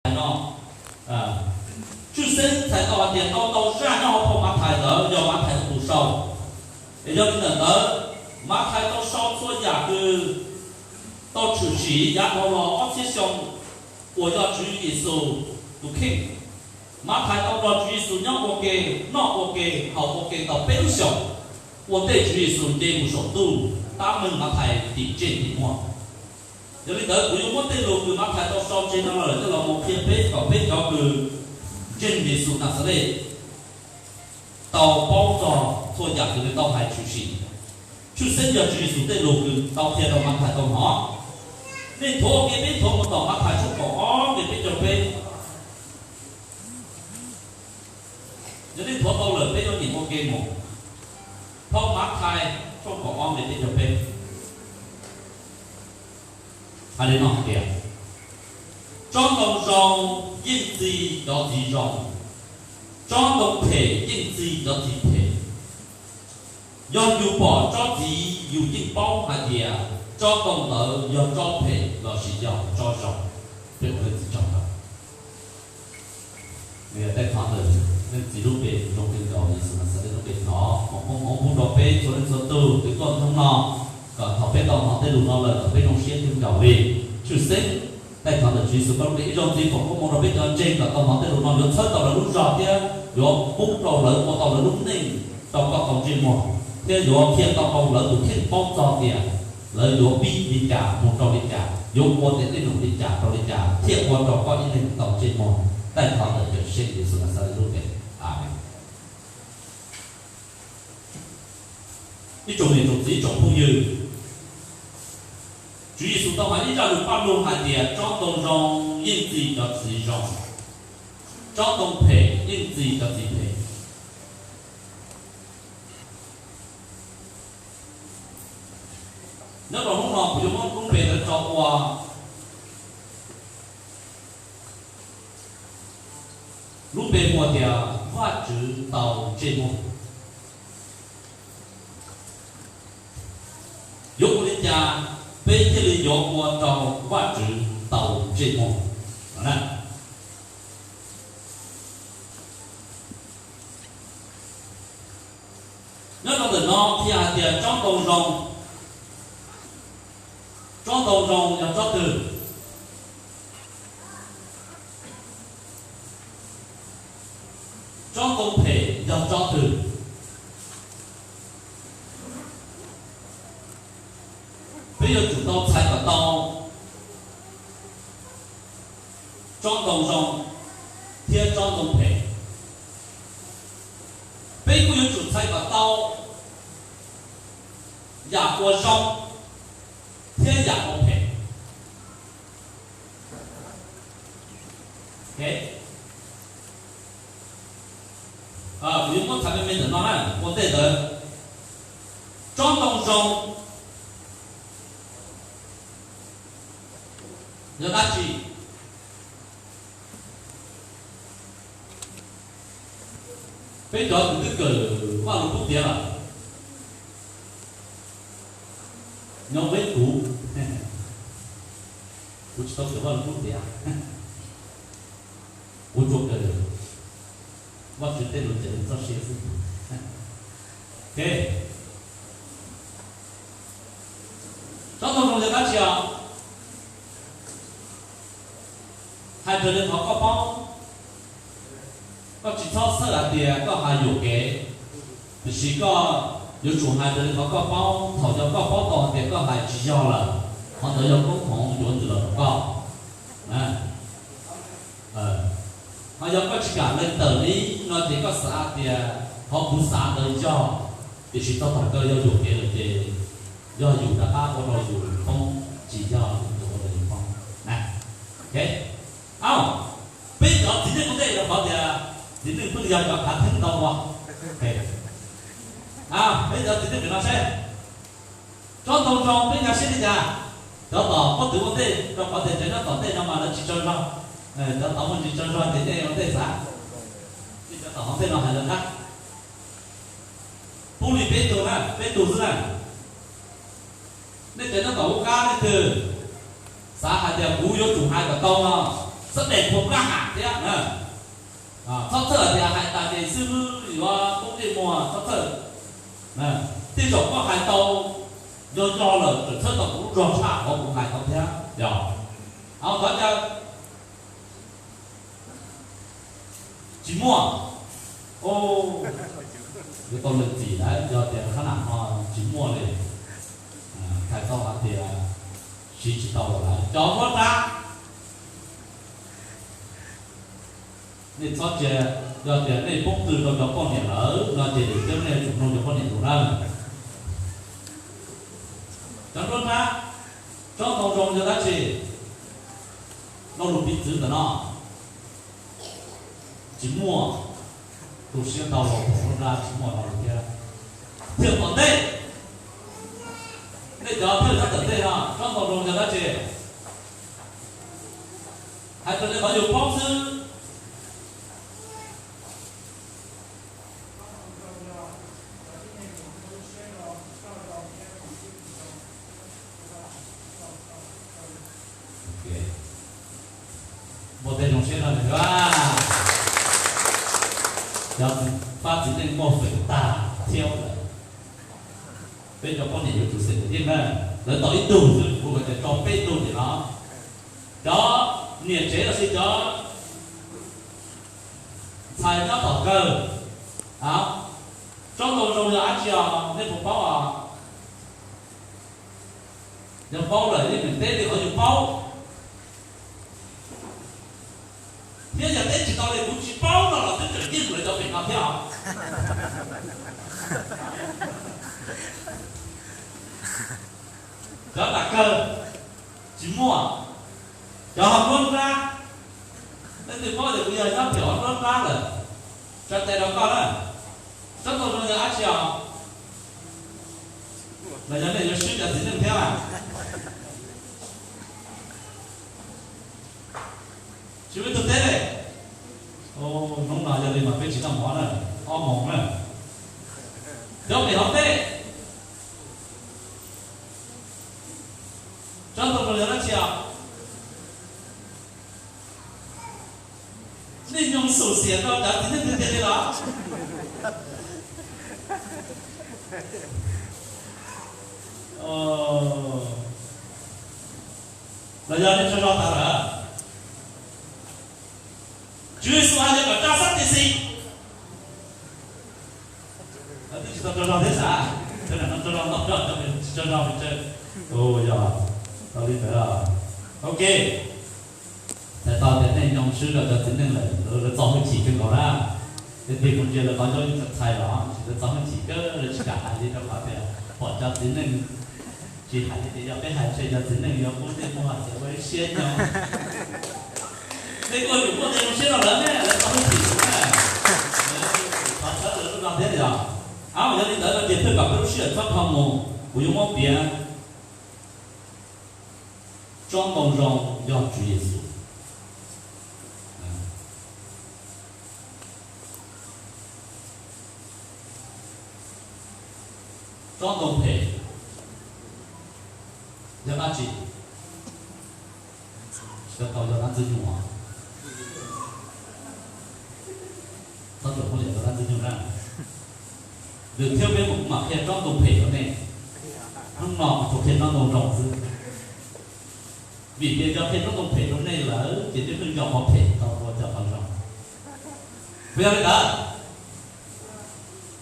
Mathais no, tshwj xeeb txhais tau hais tias tau ntau zaj nyob hauv phau Mathais ntawd yog Mathais tus sau. Es yog li ntawm ntawd, Mathais tau sau txhua yam kws tau tshwm sim yav dhau los ob txhiab xyoo uas yog Tswv Yexus tus kheej. Mathais tau nrog Tswv Yexus nyob ua ke, noj ua ke, haus ua ke tau peb lub xyoos, ua ntej Tswv Yexus nce mus saum ntuj, tab meeg Mathais tim ntsej tim muag. Yog li ntawd kuv yuav muab tej lus kws Mathais tau sau tseg no los lawm coj los mus qhia peb kom peb cov kws ntseeg Yexus Naxales tau paub txog txhua yam kws nws tau hais tshwm sim. Tshwj xeeb yog Tswv Yexus tej lus kws tau qhia rau Mathais tau hnov. Nej nthuav ua ke, peb nthuav mus tom Mathais tshooj kaum ob nqe peb caug peb. Yog nej nthuav tau lawm peb yuav nyeem ua ke mus. Phau Mathais tshooj kaum ob nqe peb caug peb hais li no hais tias, tsob ntoo zoo yeej txi cov txiv zoo, tsob ntoo phem yeej txi cov txiv phem. Yog yus pom tsob txiv yus yeej paub hais tias tsob ntoo ntawd yog tsob phem lossis yog tsob zoo. Peb ua leej txiv tsoom ntawd, tej qhov ntawd leej txiv lub npe zoo kawg nkaus, Yexus Naxales lub npe hnov foom koob hmoov pub rau peb txhua leej txhua tug twb tuaj ntawm no, kom thaum peb tau hnov tej lus no lawm kom peb zoo siab kawg nkaus li. Tshwj xeeb tej qhov ntawd Tswv Yexus koj lub npe ib zaug ntxiv foom koob hmoov rau peb cov ntseeg kom tau hnov tej lus no yuav txhawb tau lawv lub zog thiab yuav pub rau lawv ua tau lawv lub neej rau koj tau ntsej muag, thiab yuav qhia tau rau lawv tus kheej paub txog tias lawv yuav pib li cas mus rau li cas, yuav ua tej neej neeg li cas rau li cas thiaj ua rau koj ib leeg tau ntsej muag. Tej qhov ntawd Cawmseej Yexus Naxales lub npe, amees. Ib tsoom niam tsoom txiv tsoom phooj ywg, Tswv Yexus tau hais ib zaj lus Paj Lug hais tias tsob ntoo zoo yeej txi cov txiv zoo, tsob ntoo phem yeej txi cov txiv phem. Nyob rau hnub no kuv yuav muab lub npe ntawd tso ua lub npe hu tias Vajtswv tau ntsej muag. Yuav ua li cas peb thiaj li yuav ua rau Vajtswv tau ntsej muag? Nyob rau ntawm no qhia hais tias tsob ntoo zoo, tsob ntoo zoo yog tsob twg? Tsob ntoo phem yog tsob twg? Peb yuav tsum tau txhais kom tau tsob ntoo zoo thiab tsob ntoo phem. Peb kuj yuav tsum txhais kom tau yam uas zoo thiab yam uas phem. Kuv yuav muab txhais me me ntawm no na ua ntej ntawd. Tsob ntoo zoo yog dab tsi? Peb cov kws twb kawm Vaj Lug Kub Tiav lawm, nyob peb kuv, kuv tsis tau kawm Vaj Lug Kub Tiav, kuv tsuas kawm Vajtswv tej lus cawm txoj sia xwb. Tsob ntoo zoo yog dab tsi os? Hais raws li qhov koj paub, koj tsis txhob xawj hais tias koj hais yuam kev, tiam sis koj yuav tsum hais raws li qhov koj paub. Thaum yog koj paub tau hais tias koj hais tsis yog lawm, qhov ntawd yog koob hmoov yuav ntws los rau koj. Ho yog koj tsis kam lees tawm li no ces koj xav tias qhov kuv xav ntawd yog, tiam sis txog thaum kawg yog yuam kev lawm ces yog yus rov qab ua rau yus poob, tsis yog yus ua rau yus poob. Peb cov txiv neej ua ntej rau qhov tias txiv neej pheej yog cov khav theeb ntau ua. Peb cov txiv neej pem no seb, tsob ntoo zoo peb nkag siab li cas? Cov tom pob tw ua ntej, rau qhov tias cov nyob tom ntej no mas lawv tsis tsaug zog. Cov tom muaj ntsis tsaug zog ces nej ua ntej xav. Cov tom hauv ntej no hais lawv qab. Pub li peb tug na, peb tug xwb na. Nej cov nyob tom lub qab nej twg xav hais tias kuv yuav tsum hais kom tau no, Xab dej phua kab ham thiab na. Txhob txhawj tias hais tas ces xib hwb yuav poob ntsej muag, txhob txhawj. Tej zaum koj hais tau yog yog lawm, txawm txhawb tau kuv lub zog tshaj qhov kuv hais tau thiab yog. Thov caw. Tsis muaj. Yuav tau leej txiv lawm, yog tias khab nam no tsis muaj li, hais tau hais tias siv tsis tau lawm. Cov nruab nrab, nej txhob cia, yog tias nej poob tw rau cov poj niam lawm no ces lwm tiam nej yuav tsum mloog cov poj niam lus na. Cov nruab nrab, tsob ntoo zoo yog dab tsi? Lo lus piv txwv ntawm no tsis muaj. Tu siab ntau los thaum nruab nrab tsis muaj no lawm thiab. Thiaj tom ntej, nej cov thiaj sab tom ntej no, tsob ntoo zoo yog dab tsi? Hais raws li qhov yus paub xwb. Npau tej zoo siab no, cov pab txiv neej muaj feem tag thiab lawm. Peb cov poj niam yuav tsum xeem yeej na, lawv tau ib tug xwb, kuv kom tias tso peb tug tim no. Cov niam tsev los sis cov ntxhais nyob tom kawg, tsob ntoo zoo yog dab tsi os, nej puas paub os? Yog paub lawm yeej meem teb li qhov yus paub, thiab yog teb tsis tau li kuv tsis paub no los twb tseem yeej lawv cov pem no thiab os. Cov nram kawg tsis muaj. Cov ho nruab nrab, leej twg paub tias kuv yog nyob pem hauv nruab nrab lawm, tsa tes rau koj na. Tsob ntoo zoo yog dab tsi os? Los yog nej yuav swb cov txiv neej thiab? Tsis muaj ib tug teb li. Hnub no yog li mas peb tsis noj mov na, ob moos na. Cov pem hauv teb, tsob ntoo zoo yog dab tsi os? Nej nyoog xum xiam rau cov txiv neej tiag tiag li los? Los yog nej tsaug zog tas lawm? Tswv Yexus hais tias kom tso sab tes xis. Twb tsis tau tsaug zog thiab sas, cov no tsaug zog ntau, cov tsis tsaug zog pes tsawg. Yog, tau li ntawd. Ok. Hais tau tias nej nyoog swb rau cov txiv neej lawm, lawv txo hwj chim kawg nkaus na. Leej twg mus ntsia lawv qhov ncauj yeej txhais txhais los, lawv txo hwj chim kawg, lawv tsis kam hais li rau qhov tias pom cov txiv neej tsis hais li ces yog peb hais ntshe cov txiv neej yuav poob ntsej muag ces ua ib siab nyob. Nej kuj yuav muaj tes zoo siab rau lawv ne, lawv txo hwj chim na. Thov txhawb lawv lub zog thiab yog. Au, yog li ntawd no ces thawj kom peb lub sij hawm txhob dhau mus, kuv yuav muab piav tsob ntoo zoo yog Tswv Yexus. Tsob ntoo phem yog dab tsi? Tsis tau yog dab ntxwg nyoog os. Txhob txawm muab liam rau dab ntxwg nyoog na. Lwm thiab peb mus kuv mam qhia tsob ntoo phem rau nej. Hnub no kuv tsuas qhia tsob ntoo zoo xwb. Vim tias yog qhia tsob ntoo phem rau nej lawm ces nej pheej nco qhov phem tau ua cov qhov zoo. Puas yog li ntawd?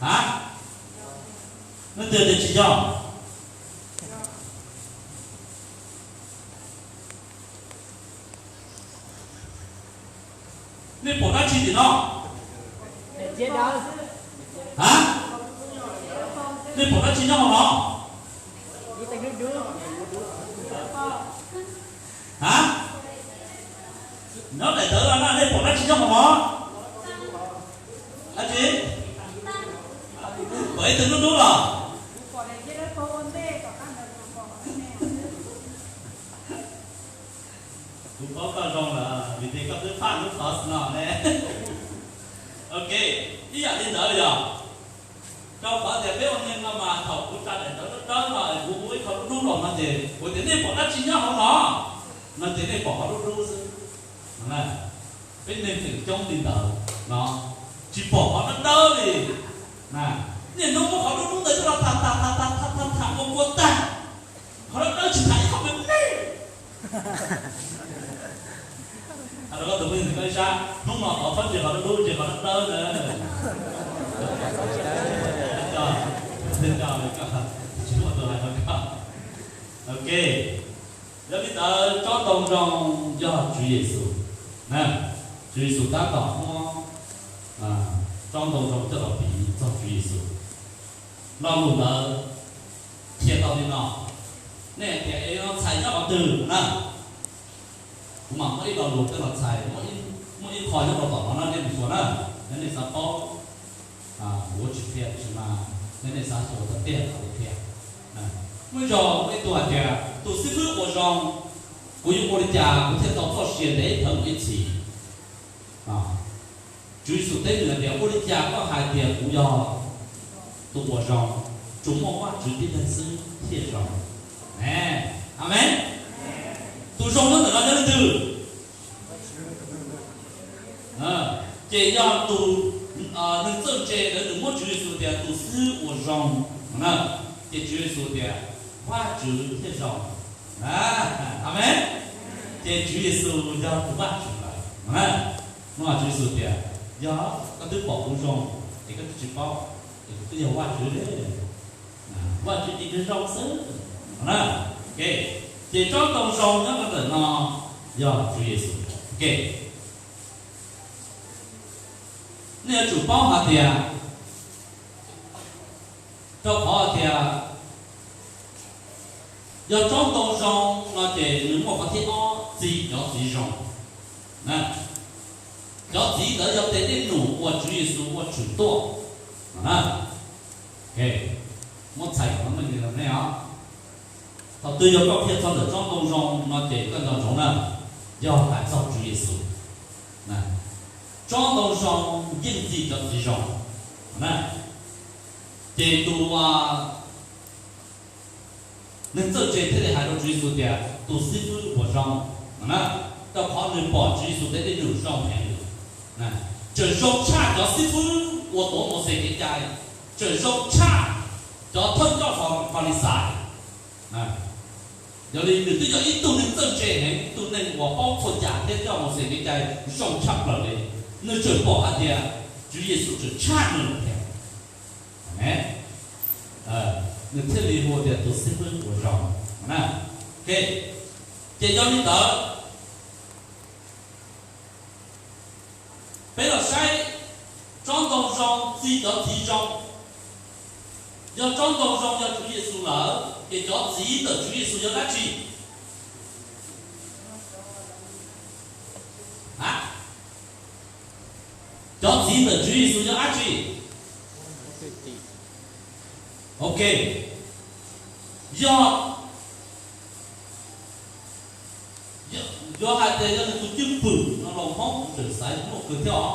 Ha? Nej twg tias tsis yog? Nej pom dab tsi tim no? Ha? Nej pom dab tsi nyob hauv no? Ha? Nyob daim tawv no na, nej pom dab tsi nyob hauv no? Dab tsi? Pom ib tug dub dub los? Kuv paub koj zoo lawm vim tias koj twb faj lub qhov no ne. Ok, ib yam li ntawd yog, rau qhov tias peb ua neeg no mas thaum kuv tsa daim tawv dawb dawb no es kuv hu ib qho dub dub los no ces kuv tias nej pom dab tsi nyob hauv no, no ces nej pom qhov dub dub xwb. Peb neeg feem coob li ntawd no, tsis pom qhov dawb dawb li. Niaj hnub muab qhov dub dub ntawd coj los tham tham tham tham tham tham ua kua tag, qhov dawb dawb tsis tham ib qho me me. Rau koj tus phooj ywg koj ib sab, hnub no thov txhob ntsia qhov dub dub, ntsia qhov dawb dawb na. Tsis muaj tus hais rau koj. Ok, yog li ntawd tsob ntoo zoo yog Tswv Yexus. Tswv Yexus tab tom muab tsob ntoo zoo coj los piv txog Tswv Yexus. Lo lus ntawd qhia tau li no, nej tias es no txhais nyob qhov twg na? Kuv mam muab ib lo lus coj los txhais, muaj ib qho nyob rau tom no na, nej mus xyuas na, yog nej xav paub, kuv tsis qhia tiam sis mas yog nej xav xyuas tiag tiag kuv qhia. Muaj ib zaug muaj ib tug hais tias tus xib fwb ua zoo, kuv yuav ua li cas kuv thiaj tau txoj sia ntev dhawv mus ib txhis. Tswv Yexus teb nws hais tias ua li cas koj hais tias kuv yog tus uas zoo? Tsuas muaj Vajtswv tib leeg xwb thiaj zoo. Amees. Tus zoo nyob ntawm no yog leej twg? Ces yog tus neeg txawj ntse ntawd nws muab Tswv Yexus tias tus xib hwb uas zoo na, ces Tswv Yexus tias Vajtswv thiaj zoo. Amees. Ces Tswv Yexus yog tus Vajtswv lawm. Muaj Tswv Yexus tias yog koj twb pom kuv zoo es koj twb tsis paub, es kuv twb yog Vajtswv li. Vajtswv ces nws zoo xwb na. Ces tsob ntoo zoo nyob rau ntawm no yog Tswv Yexus. Nej yuav tsum paub hais tias, rau qhov tias yog tsob ntoo zoo no ces nws muaj qhov thib ob, txi cov txiv zoo. Cov txiv ntawd yog tes dej num uas Tswv Yexus ua tshwm tuaj. Muab txhais kom meej li nej os. Thaum twg yog koj qhia txog ntawm tsob ntoo zoo no ces koj nco ntsoov na, yog hais txog Tswv Yexus. Tsob ntoo zoo yeej txi cov txiv zoo na. Ces tus neeg txawj ntse thiaj li hais rau Tswv Yexus tias tus xib fwb uas zoo na, rau qhov nws pom Tswv Yexus tes dej num zoo heev li. Tseem zoo tshaj cov xib fwb uas tuav Mauxes kev cai, tseem zoo tshaj cov thawj coj Fa-, Falixais. Yog li nws twb yog ib tug neeg txawj ntse heev, ib tug neeg uas paub txhua yam thiab coj Mauxes kev cai zoo tshaj plaws li, nws tseem pom hais tias Tswv Yexus tseem tshaj nws thiab. Amees. Nws thiaj li hu tias tus xib fwb uas zoo na. Ces yog li ntawd, peb los saib, tsob ntoo zoo txi cov txiv zoo. Yog tsob ntoo zoo yog Tswv Yexus lawm, ces cov txiv ntawm Tswv Yexus yog dab tsi? A, cov txiv ntawm Tswv Yexus yog dab tsi? Ok, yog, yog hais tias yog nws tus cwj pwm no los Hmoob kuv tseem xaiv muaj kawg thiab os.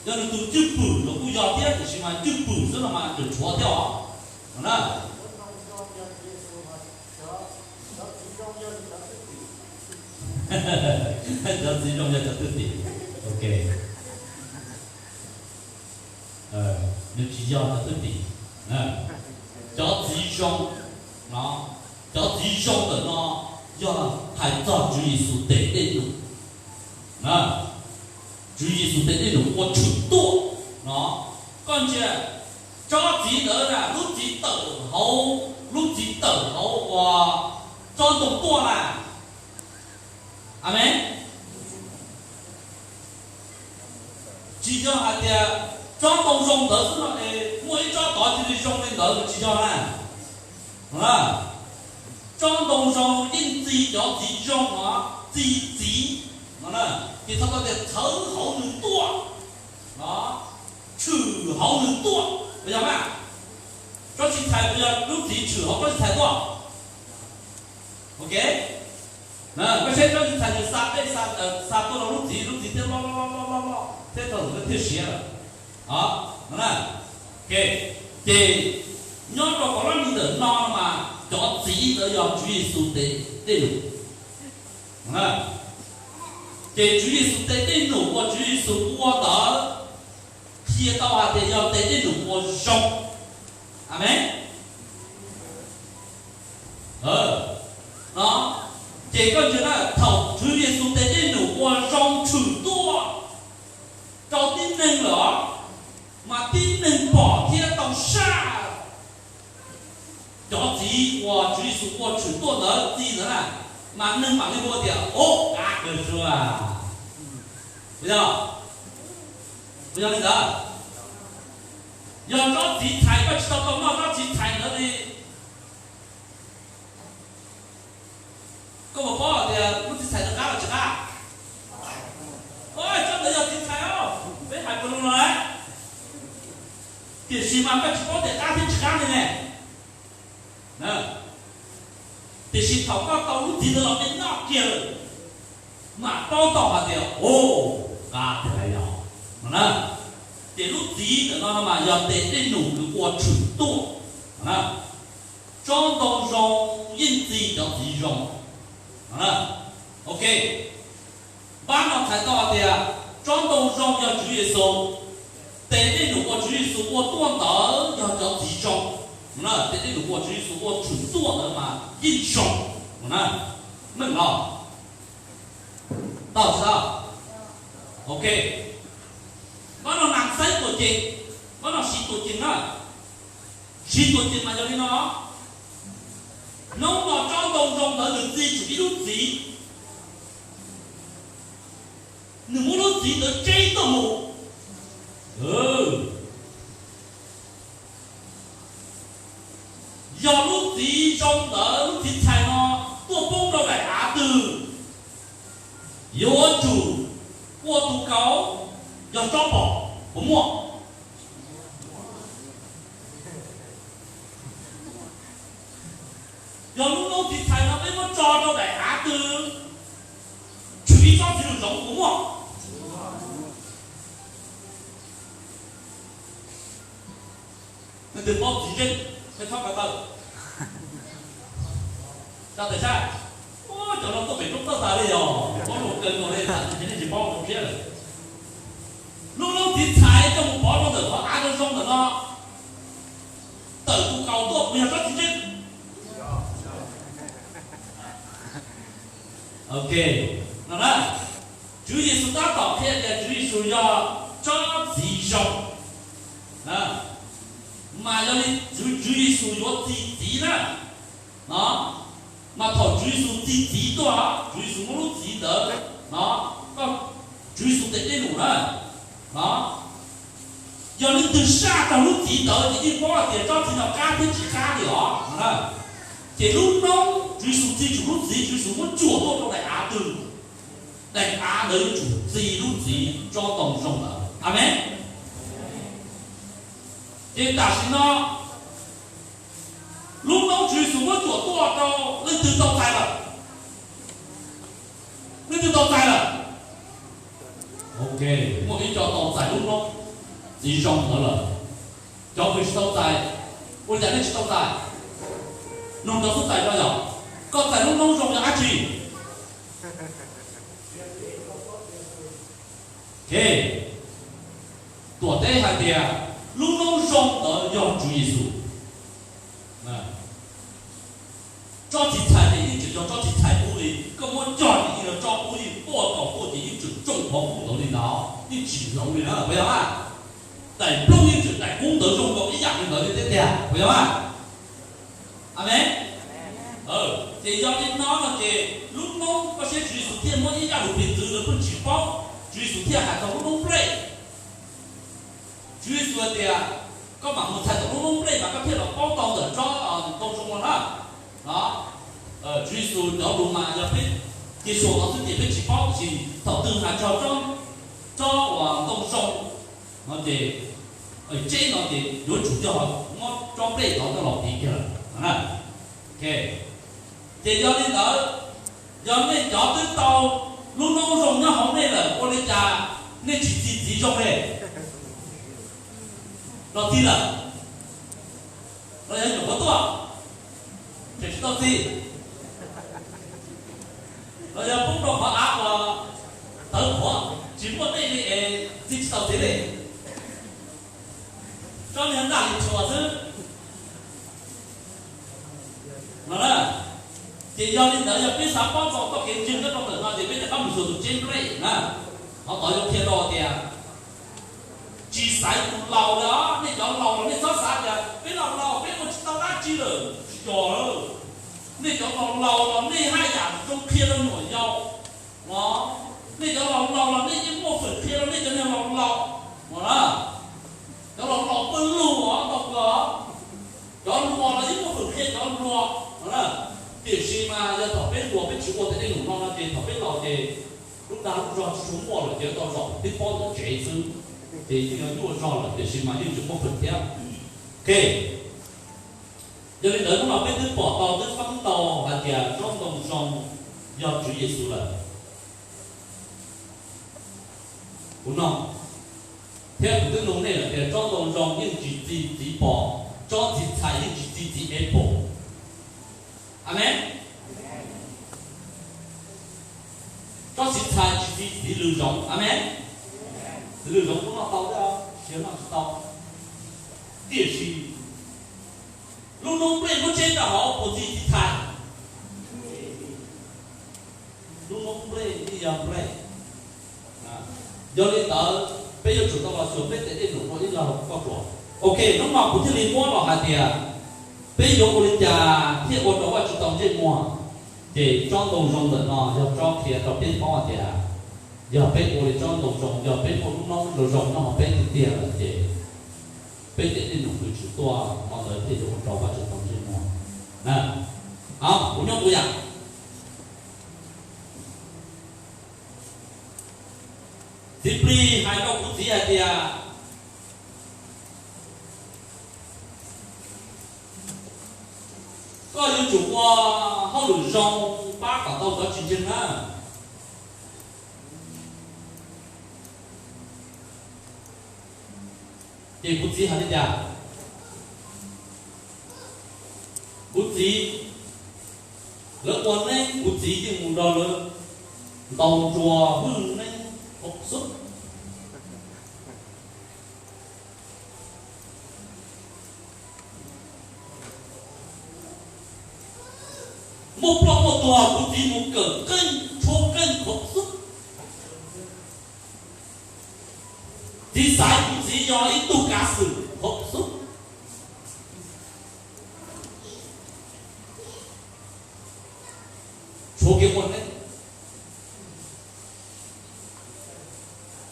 Yog nws tus cwj pwm los kuj yog thiab, tiam sis mas cwj pwm xwb no mas tseem tshuav thiab os. No na, cov txiv zoo yog cov twj tim. Ok, nws tsis yog cov twj tim. Cov txiv zoo no, cov txiv zoo ntawm no yog hais txog Tswv Yexus tes dej num. Tswv Yexus tes dej num ua tshwm tuaj no, koj ntsia, tsob txiv ntawd na, lub txiv tawm hauv, lub txiv tawm hauv uas tsob ntoo tuaj na. Amees. Tsis yog hais tias tsob ntoo zoo ntawd xwb no es muaj ib tsob tod cia li zoo li ntawd, tsis yog na. Tsob ntoo zoo yeej txi cov txiv zoo no, txi txiv no, ces txhais tau tias txhawv hauv nws tuaj, tshwm hauv nws tuaj, puas yog mas? Tsob txiv txhais puas yog lub txiv tshwm hauv tsob txiv txhais tuaj? Ok, koj saib tsob txiv txhais nws xa dej xa tuaj rau lub txiv, lub txiv thiaj loj loj loj loj loj thiab thaum ntawd thiaj siav lawm. Ok, ces nyob rau qhov loj li ntawm no mas cov txiv ntawd yog Tswv Yexus tes dej num. Ces Tswv Yexus tes dej num uas Tswv Yexus ua ntawd qhia tau hais tias yog tes dej num uas zoo. Amees. No, ces koj ntsia na, thaum Tswv Yexus tes dej num uas zoo tshwm tuaj rau tib neeg lawm, mas tib neeg pom thiab tau saj cov txiv uas Tswv Yexus ua tshwm tuaj ntawd txij ntawd na, mas neeg mam li hu tias, o, qab kawg sua. Puas yog? Puas yog li ntawd? Yog tsob txiv txhais koj tsis tau tau noj tsob txiv txhais ntawd li, koj puas paub tias lub txiv txhais ntawd qab los tsis qab? Tsob ntawd yog txiv txhais os, peb hais puas zoo no lawm. Tiam sis mas koj tsis paub tias qab thiab tsis qab li ne. Tiam sis thaum koj tau lub txiv ntawd los nej noj kiag lawm, mam paub tau hais tias, o, qab tiag yog no na. Ces lub txiv ntawm no mas yog tes dej num uas tshwm tuaj. Tsob ntoo zoo yeej txi cov txiv zoo. Ok, pab no txhais tau hais tias tsob ntoo zoo yog Tswv Yexus, tes dej num uas Tswv Yexus ua tuaj ntawd yog cov txiv zoo. Tes dej num uas Tswv Yexus ua tshwm tuaj ntawd mas yeej zoo. Meej los? Tau tsis tau? Ok, pab no nas xaib tuam ceem, pab no siv tuam ceem na. Siv tuam ceem mas yog li no, hnub no tsob ntoo zoo ntawd nws txi tsum ib lub txiv, nws muab lub txiv ntawd tseb tuaj mus. Yog lub txiv zoo ntawd, lub txiv txhais no tuaj poob rau daim av twg, yuav tsum ua tus kaus yog tsob pom, puas muaj? Yog lub noob txiv txhais no peb muab tso rau daim av twg, tshwm ib tsob txiv lus zoov, puas muaj? Leej twg paub txiv zeej, peb txhob ko taw. Tsa tes saib, cov no tuaj pem roob toj tas li yog paub lus kawg nkaus li, tam sim no nej tsis paub zoo siab lawm. Lub noob txiv txhais coj mus pov rau ntawm qhov av zoo zoo ntawm no, tawm tus kaus tuaj puas yog tsob txiv zeej? Ok, no na, Tswv Yexus tab tom qhia tias Tswv Yexus yog tsob txiv zoo. Mas yog li Tswv Yexus yuav txi txiv na, no, mas thaum Tswv Yexus txi txiv tuaj, Tswv Yexus muab lub txiv ntawd no, Tswv Yexus tes dej num na, no, yog leej twg saj tau lub txiv ntawd ces yeej paub hais tias tsob txiv no qab thiab tsis qab li os. Ces lub noob Tswv Yexus txi tsum lub txiv, Tswv Yexus muab cuam tuaj rau daim av twg, daim av ntawd yuav tsum txi lub txiv tsob ntoo zoo ntawd. Amees. Ces tam sim no lub noob Tswv Yexus muab cuam tuaj rau leej twg tau txais lawm? Leej twg tau txais lawm? Ok, muaj ib co tau txais lub noob txiv zoo ntawd lawm. Cov uas tsis tau txais, ua li cas nej tsis tau txais? Noog cov xub txais rau yom, koj txais lub noob zoo yog dab tsi? Ok, tuam teb hais tias lub noob zoo ntawd yog Tswv Yexus. Tsob txiv txhais ces yeej tseem yog tsob txiv txhais qub li, koj muab cog ces yeej yog tsob qub li, tuaj kaus tuaj ces yeej tseem tsooj qhov qub ntawd li ntawd, yeej tsis hloov li na, puas yog a? Daim nplooj yeej tseem daim qub ntawd zoo nkaus ib yam li ntawd li thiab tiag, puas yog a? Amees. Ces yog li no no ces lub noob, koj saib Tswv Yexus thiaj muab ib zaj lus piv txwv lawv pheej tsis paub, Tswv Yexus thiaj hais txog lub noob nplej. Tswv Yexus hais tias, koj mam mus txhais tau lub noob nplej mas koj thiaj los paub tau ntawm tsob ntoo zoo no na. Tswv Yexus cov lus mas yog peb cia xyuas los xwb ces peb tsis paub, tiam sis thaum twg hais txog tsob uas ntoo zoo no ces, tseb no ces yuav tsum coj muab tsob nplej tod coj los piv kiag lawm. Ces yog li ntawd, yog nej cov twb tau lub noob zoo nyob hauv nej lawm, ua li cas nej tsis txi txiv zoo li? Los txi lawm, los yog nyuam qhuav tuaj, tseem tsis tau txi, los yog poob rau qhov av uas Tawv qhuav, tsis muaj dej li es txiv tsis tau txiv li. Tsob niag ntaj li tshua xwb no na. Ces yog li ntawd yog peb xav paub txog txoj kev ntseeg nyob rau ntawm no ces peb rov qab mus xyuas tus tsheb nplej na. Qhov tod yuav qhia rau tias tsis xaiv tus laus li os. Nej cov laus los nej txhob xav tias peb laus laus peb ua tsis tau dab tsi lawm, tsis yog lawm. Nej cov laus laus los nej haj yam zoo qhia rau nyuam yaus. Nej cov laus laus los nej yeej muaj fwm qhia rau nej cov niag laus laus. Cov laus laus pawg lug os, tau kawg. Cov hluas los yeej muaj fwm qhia cov hluas. Tiam sis mas yog thaum peb hluas peb tsis ua tej dej num no no ces thaum peb laus ces lub dag lub zog tsis tshua muaj lawm ces tau zaum tib pob ntawm tsev xwb, ces yeej yuav nyuaj zog lawm tiam sis mas yeej tsis muaj fwm thiab. Ok, yog li ntawd hnub no peb twb pom tau twb fab tau hais tias tsob ntoo zoo yog Tswv Yexus lawm. Kuv no, thiab kuv twb nug nej lawm tias tsob ntoo zoo yeej tsis txi txiv pos, tsob txiv txhais yeej tsis txi txiv apple. Amees. Tsob txiv txhais tsis txi txiv lws zoov. Amees. Txiv lws zoov kuj noj tau thiab, tsis yog noj tsis tau. Tiam sis lub noob nplej muab tseb rau hauv puas txi txiv txhais? Lub noob nplej yeej yog nplej. Yog li ntawd peb yuav tsum tau los xyuas peb tej dej num ua ib lo kauj ruam. Ok, hnub no kuv thiaj li muab los hais tias peb yuav ua li cas thiaj ua rau Vajtswv tau ntsej muag. Ces tsob ntoo zoo ntawm no yog tsob qhia rau peb paub hais tias yog peb ua li tsob ntoo zoo, yog peb muaj lub noob zoo zoo nyob hauv peb tiag tiag lawm ces peb tej dej num uas Tswv tuaj no ntawd thiaj yuav ua rau Vajtswv tau ntsej muag. Kuv nyob kuv yam. Txiv plig hais rau kuv txiv hais tias koj yuav tsum ua hauj lwm zoo pab kom tau cov tsis ntseeg na. Ces kuv txiv hais li cas? Kuv txiv, lawv ua neeb kuv txiv yeej mus nrog lawv ntaus nruas hwj neeb hauv xub. Muaj ploj muaj tuag kuv txiv mus kawm qeej tshuab qeej hauv xub. Txiv xaiv kuv txiv yog ib tug kav xwm hauv xub. Tshuav kev ua neeb,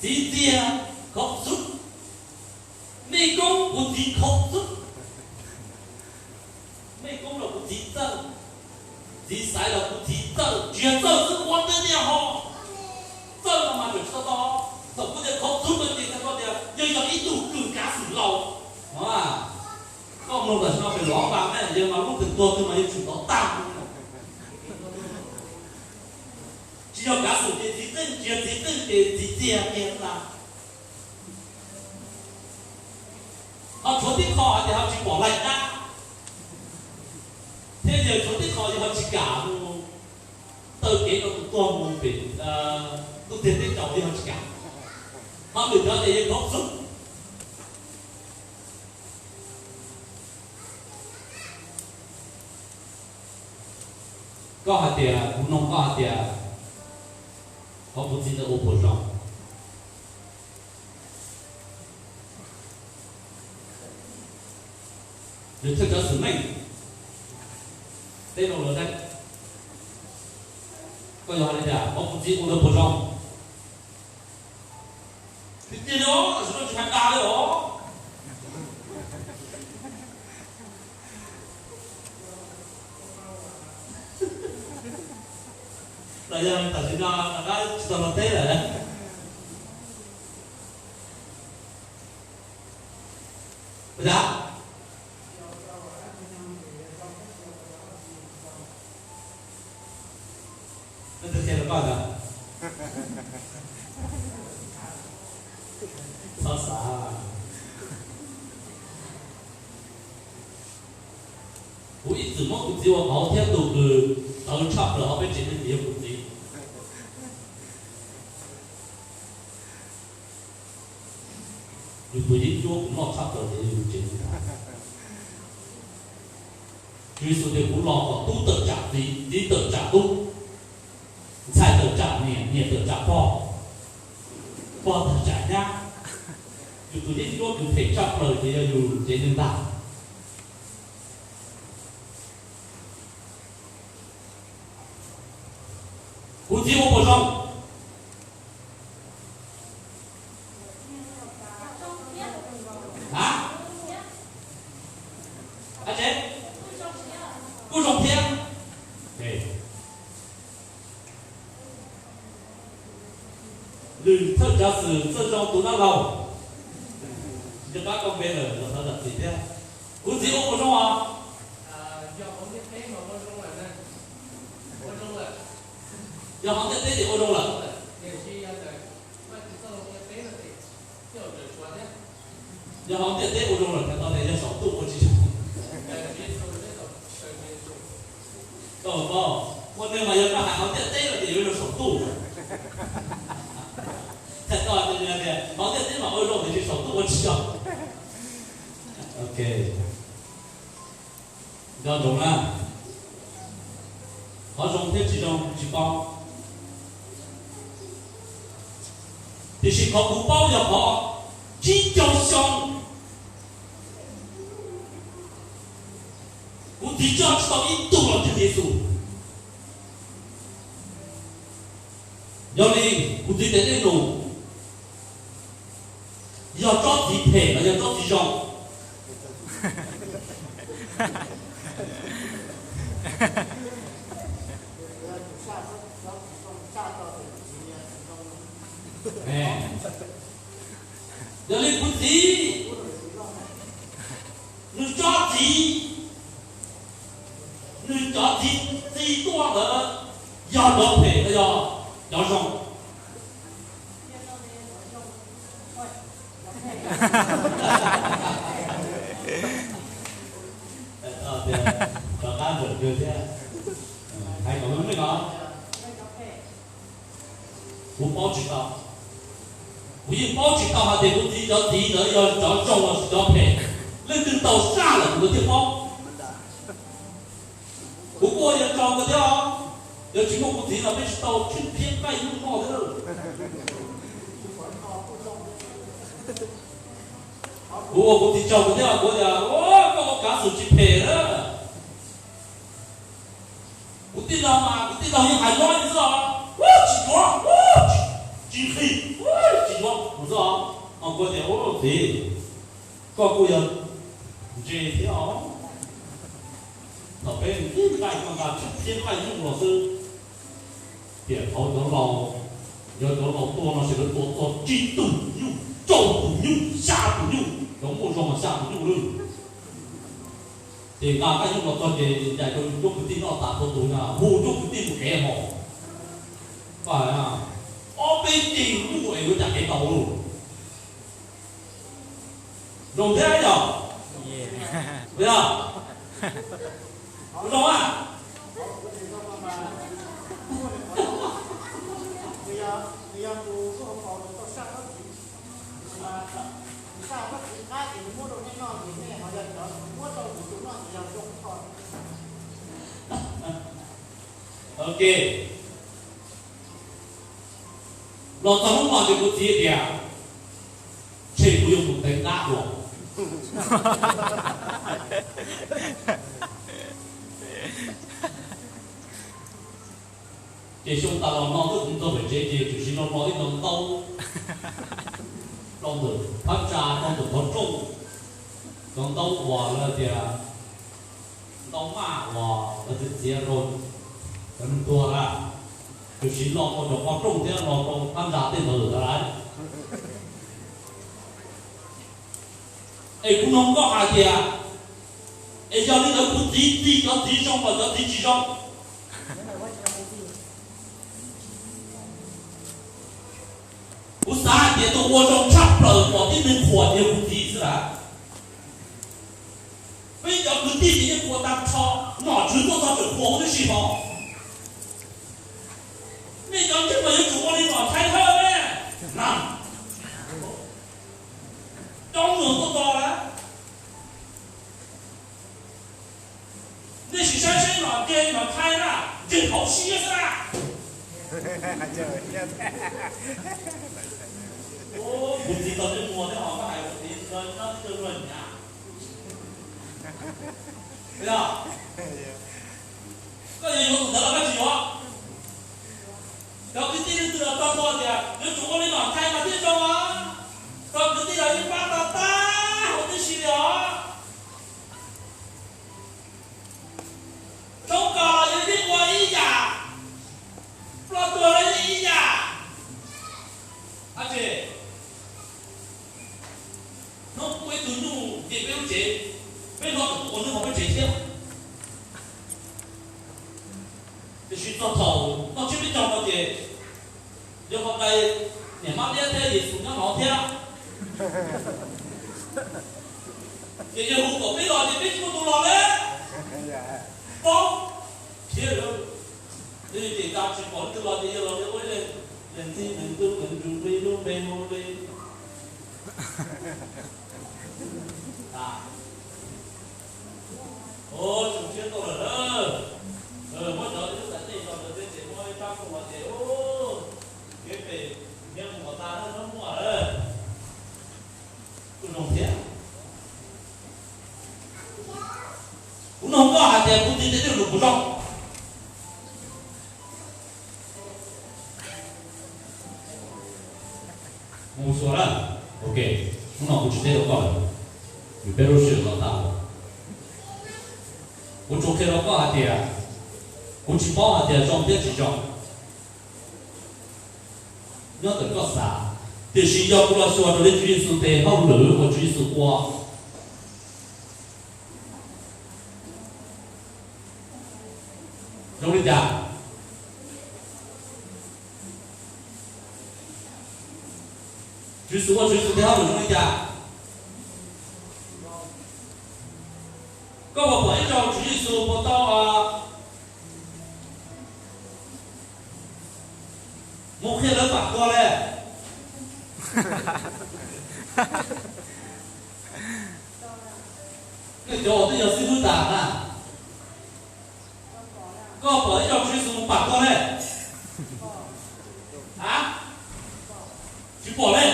txiv txiag hauv xub. Mej koob kuv txiv hauv xub. Mej koob los kuv txiv txawj, txiv xaiv los kuv txiv txawj, tsis yog txawj xwb ua tej niag ho txawj no mas tseem tsis tau tau. Thaum kuv tias hauv xub no ces koj tias yog yog ib tug kws kav xwm laus. Koj mloog tam sim no pem los npas ne, yog mas lub twg tuag twg mas yuav tsum tau tag. Tsis yog kav xwm ces txiv qeej, tsis yog txiv qeej ces txiv txiag kiag ntag. Ho tshuav tib qho hais tias ho tsis pom laij dab, thiab yog tshuav tib qho yog ho tsis kam mus taw kev rau tus tuag mus pem ntuj txiag teb tsaus li ho tsis kam. Ho lwm cov ces yog hauv xub. Koj hais tias, kuv nug koj hais tias, koj kuv txiv ntawd ua puas zoo? Nws thawj cov xwm meej, teb rau lawv saib. Koj yuav hais li cas, koj kuv txiv ua ntawd puas zoo? Tiag tiag li os, tam sim no tsis hais dag li os. Los yog tam sim no rov qab tsis tau los teb lawm. Ua cas? Leej twg qhia rau koj ntawd? Txhob xav. Kuv ib txwm muab kuv txiv ua qauv thiab tus kws tawv tshaj plaws hauv peb tsev neeg yog kuv txiv. Yus tus yeeb ncuab kuv loj tshaj plaws ces yog yus tsev neeg ntag. Tswv Yexus tias kuv los kom tub tawm tsam txiv, txiv tawm tsam tub, ntxhais tawm tsam niam, niam tawm tsam pog, pog tawm tsam nyab. Yus tus yeeb ncuab tus phem tshaj plaws ces yog yus tsev neeg ntag. Kuv txiv ua puas zoo? A, kuj zoo thiab. Lwm thawj tsav xwm txawj zoo tus dab laug, nco qab koj npe lawm los thov zam txim thiab. Kuv txiv ua puas zoo os? Yog hauv ntiaj teb ces ua zoo lawm. Yog hauv ntiaj teb ua zoo lawm, thov tias yog saum ntuj ua tsis zoo. Ua neeg mas yog koj hais hauv ntiaj teb no ces yuav zoo saum ntuj. Thaij tau tias hauv ntiaj teb mas ua zoo tiam sis saum ntuj ua tsis zoo. Ok, nco ntsoov na, qhov zoo thiab tsis zoo tsis paub. Tiam sis qhov kuv paub yog qhov tsib caug xyoo kuv txiv coj tsis tau ib tug los cuag Yexus. Yog li kuv txiv tes dej num yog tsob txiv phem los yog tsob txiv zoo? Yog li kuv txiv, nws tsob txiv, nws cov txiv txi tuaj ntawd yog cov phem los yog cov zoo? Rov qab ntawm kawg thiab. Hais kom meej meej os. Kuv paub tsis tau. Kuv yeej paub tsis tau hais tias kuv txiv cov txiv ntawd yog cov zoo los sis cov phem. Leej twg tau saj lawm kuv thiaj paub. Kuv kuj ua yog tsaug kawg thiab os. Yog tsis muaj kuv txiv no peb tsis tau tsheej phiab nqaij nyuj noj thiab. Kuv ua kuv txiv tsaug kawg thiab, kuv tias koj ua kav xwm tsis phem na. Kuv tij laug mas kuv tij laug yeej hais lob li xwb os, tsis yuav, tsis nqhis, tsis yuav mus xwb os. Kuv tias, txiv, koj kuj yog ntse thiab os. Thaum peb nqaij koj nqa tsheej phiab nqaij nyuj los xwb. Tiam thaum cov laus, yog cov laus tua no ces lawv tua txog tsib tug nyuj, rau tus nyuj, xya tus nyuj, cov muaj zog mas xya tus nyuj lawm. Ces nqa nqaij nyuj los txog ces ncaim rau cov kwv tij noj tas tau tus na, hu cov kwv tij mus ev hos. Koj hais, ob peb ceg nyuj es yuav cas ev tau lauj? Zoo thiab yog? Yog. Zoo a. Ok. Los txog hnub no ces kuv txiv tias, tshem kuv yuav mus teev dab dua. Ces xyoo tas los no twb kuv txog pem tsev ces tsuas siv no no ib co ntaub rau ntawm phab ntsa rau ntawm qhov rooj, cov ntaub uas lawv tias ntaub maj uas lawv txiav txiav rau cov neeg tuag na, tsuas siv lo rau cov qhov rooj thiab lo rau phab ntsa tej ntawd lawm lauj. Es kuv nug koj hais tias, es yog li ntawd kuv txiv txi cov txiv zoo los cov txiv tsis zoo? Kuv xav hais tias tus ua zoo tshaj plaws pom tib neeg qhuas yog kuv txiv xwb lawm. Peb cov kwv tij ces yeej qhuas tag nrho, nom tswv tuaj txog tseem qhuas huv tib si hos. Nej cov ntseeg mas yuav tsum ua li nom Nplog thawj ne na. Coob leej tuaj tos na. Nej sim saib seb Nom Thaib, Nom Thaib na, ntseg hauv siab xwb na. Kuv txiv tau neb muag thiab ho koj hais kuv txiv no tib co luag nyav. Koj yuav yuav tus ntawd los koj tsis yuav? Cov kwv tij leej twg los tau tau tias yuav tsum ua li Nom Thaib mas thiaj zoo os. Cov kwv tij los yeej pab tau tag huv tib si li os. Tshoob kos los yeej ua ib yam, ploj tuag los yeej ib yam. Ab tsi, hnub muaj ib tug nyuj nce peb lub tsev, peb hnov tus ua neeg hauv peb tsev thiab. Tiam sis txog thaum noj tsiab peb caug no ces yog qhov ntawd niam Mab Liab thiab Yexus nyob no thiab, ces yog hu kom peb los ces peb tsis muaj tus los li. Paub thiab, ces tas tsis pom leej twg los ces yog los li ua ib leeg, leej txiv nees ntuj nees ntsug li lub npe hu li. Tsis tau tuaj lawm na. Muab cov lub xaiv tej no ntawd thiab ces muab ib rab koom los ces kev pem nyiaj mus kom tas no muaj lawm. Kuj zoo thiab. Kuv nug koj hais tias kuv txiv tes twg lus kuv zoo? Mus xyuas na. Ok, hnub no kuv tsis teb rau koj lawm, vim peb lub sij hawm tau tas lawm. Kuv tsuas qhia rau koj hais tias kuv tsis paub hais tias zoo thiab tsis zoo, nyob ntawm koj xav. Tiam sis yog kuv los xyuas raws li Tswv Yexus tes hauj lwm uas Tswv Yexus ua zoo li cas? Tswv Yexus ua Tswv Yexus tes hauj lwm zoo li cas? Koj puas pom ib zaug Tswv Yexus puas tau mus qhia lawv pam tuag li? Nej cov uas twb yog xib hwb tas na, koj pom ib zaug Tswv Yexus mus pam tuag li? A, tsis pom li.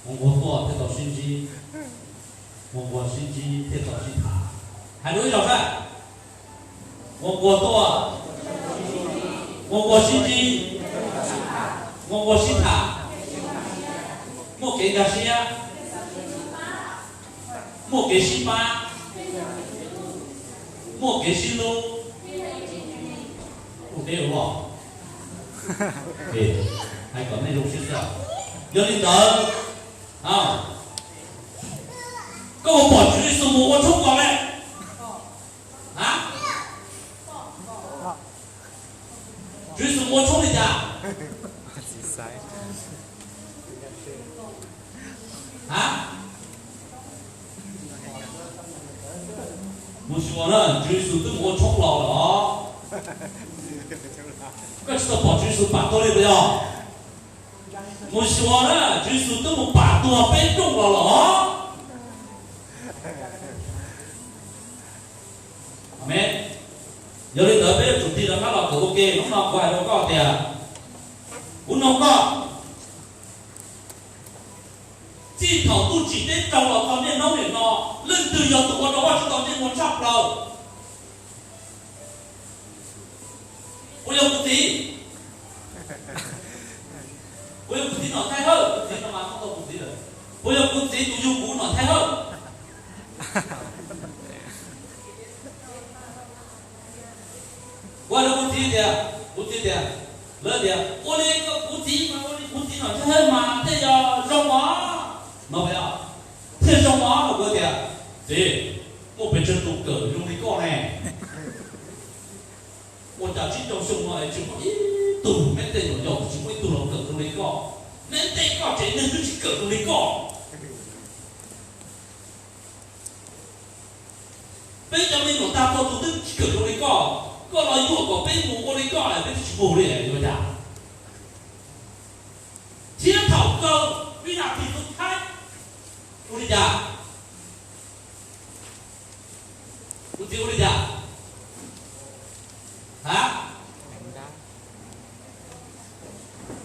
Mus nquag tuaj thiaj tau sib ntsib, mus nquag sib ntsib thiaj tau sib tham. Hais dua ib zaug sab, mus nquag tuaj, mus nquag sib ntsib, mus nquag sib tham, muaj kev nkag siab, muaj kev sib pab, muaj kev sib hlub. Ua deb ua loj, hais kom nej zoo siab xwb. Yog li ntawd, koj puas pom Tswv Yexus mus ua tshoob kos li? A, Tswv Yexus mus ua tshoob li cas? A, mus xyuas na, Tswv Yexus twb mus ua tshoob los lawm os. Koj tsis tau pom Tswv Yexus pam tuag li puas yog? Mus xyuas na, Tswv Yexus twb mus pam tuag peb rooj los lawm os. Amees. Yog li ntawd peb yuav tsum tig rov qab los kawm ua ke. Hnub no kuv hais rau koj tias, kuv nug koj, txij thaum ntuj tsim teb raug los txog niaj hnub nim no, leej twg yog tus ua rau Vajtswv tau ntsej muag tshaj plaws? Puas yog kuv txiv? Puas yog kuv txiv Nom Thaib Hawj? Kuv txiv no mas tau kuv txiv lawm. Puas yog kuv txiv tus yug kuv Nom Thaib Hawj? Kuv hais rau kuv txiv tias, kuv txiv tias, lawv tias ua li kuv txiv mas ua li kuv txiv Nom Thaib Hawj mas thiaj yog zoo os. No thiaj zoo os. Kuv tias, txiv, muaj pes tsawg tus kawm zoo li koj ne? Ua cas tsib caug xyoo no es tsis muaj ib tug, neb tej nyuam yaus twb tsis muaj ib tug los kawm zoo li koj. Neb tej koj tsev neeg twb tsis kawm zoo li koj. Peb cov me nyuam tag nrho tus twb tsis kawm zoo li koj, koj los yuam kom peb mus ua li koj es peb twb tsis mus li, yuav cas?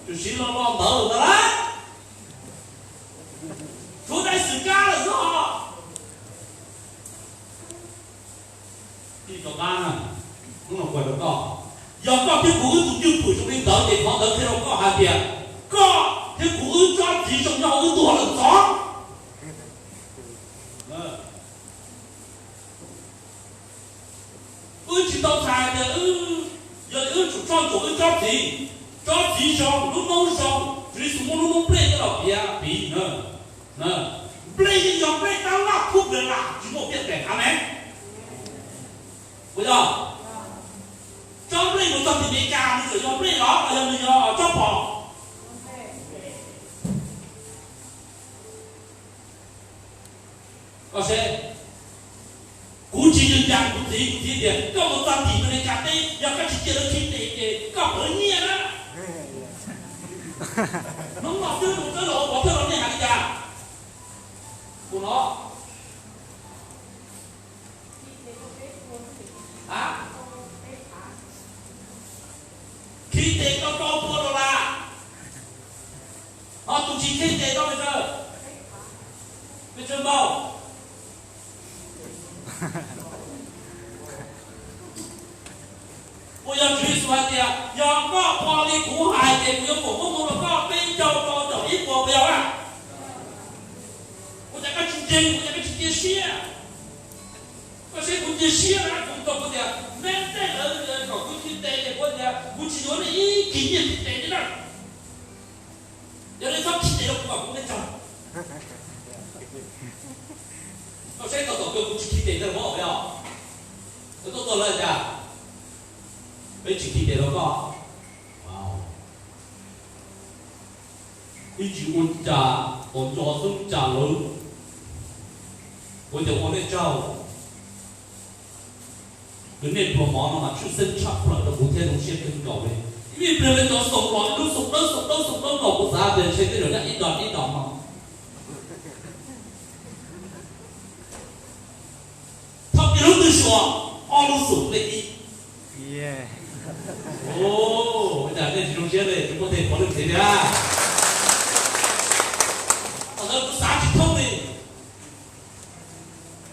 Tsuas siv lo lo ntawd lawm ntag lauj. Tshuav dai xwm kab lawm xwb os. Tij rov qab na, hnub no kuv hais rau koj, yog koj thiab kuv wb tus cwj pwm zoo li ntawd ces qhov ntawd qhia rau koj hais tias koj thiab kuv wb tsob txiv zoo nyob hauv wb tuag lawm ntxov. Wb tsis tau txhais tias wb, yog li wb tsum tshoj ntsuam wb tsob txiv, tsob txiv zoo, lub noob zoo, Tswv Yexus muab lub noob nplej coj los piav piv. Nplej yeej yog nplej tab laj khub plias las tsis muaj piaj pem av me. Puas yog? Tsob nplej mus txog tim Amelikas nws txawm yog nplej los los yog nws yog tsob phom? Koj seb, kuv tsis yws cas kuv txiv, kuv txiv tias koj mus txog tim Amelikas teb yog koj tsis cia lawv khi tes ces koj pawv nyiaj na. Hnub no twb mus twb los ua pov thawj los nej hais li cas? Kuv no, khi tes tau rau pua dollar, ho tus tsis khi tes tau pes tsawg? Pes tsawg npaug? Puas yog Tswv Yexus hais tias yog koj ua li kuv hais ces kuv yuav foom koob hmoov rau koj peb caug rau caum ib puas, puas yog? Ua cas koj tsis ntseeg, ua cas koj tsis cia siab? Koj saib kuv cia siab na, kuv tau kuv tias neb tej lawv kom kuv khi tes ces kuv tias kuv tsis yuav nej ib kis nyiaj khi tes li na. Yog nej txhob khi tes rau kuv kom kuv nej tsaug. Koj saib tau tom kawg kuv tsis khi tes rau koj os. Koj tuaj txog lawv cas peb tsis khi tes rau koj. Ib tsis ua cas, ua nco xwb cas lawv, kuv tias ua nej tsaug. Nws nej pluas mov no mas tshwj xeeb tshaj plaws rau kuv thiab zoo siab kawg nkaus li. Ib pliag li cov xoom los ib lub xoom dawb xoom dawb xoom dawb nkaus kuv xav tias ntshe tej zaum nyob ib dos ib dos no. Thaum ib lub twg suav, ob lub xoom li ib. Ua cas nej tsis zoo siab li, tsis muaj tej pov lwm txiv tiag. Thaum ntawd kuv xav tsis thoob li.